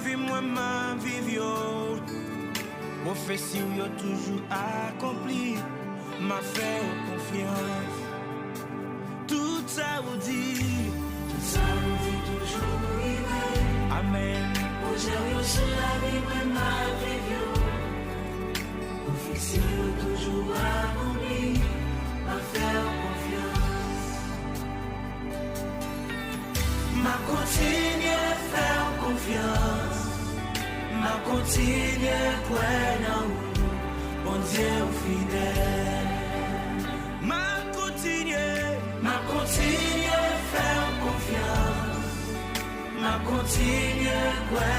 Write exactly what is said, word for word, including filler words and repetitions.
Depi mwen m ap viv yo, pwofesi w yo toujou akonpli. M ap fè w konfyans. Tout sa ou di, tout sa ou di toujou rive. Amèn. Pwojè w yo sou lavi mwen m ap viv yo. Pwofesi yo toujou akonpli. M ap fè w konfyans. M ap kontinye fè w konfyans. M ap kontinye kwè nan ou, Bondye ou fidèl. M ap kontinye, m ap kontinye fè w konfyans. M ap kontinye kwè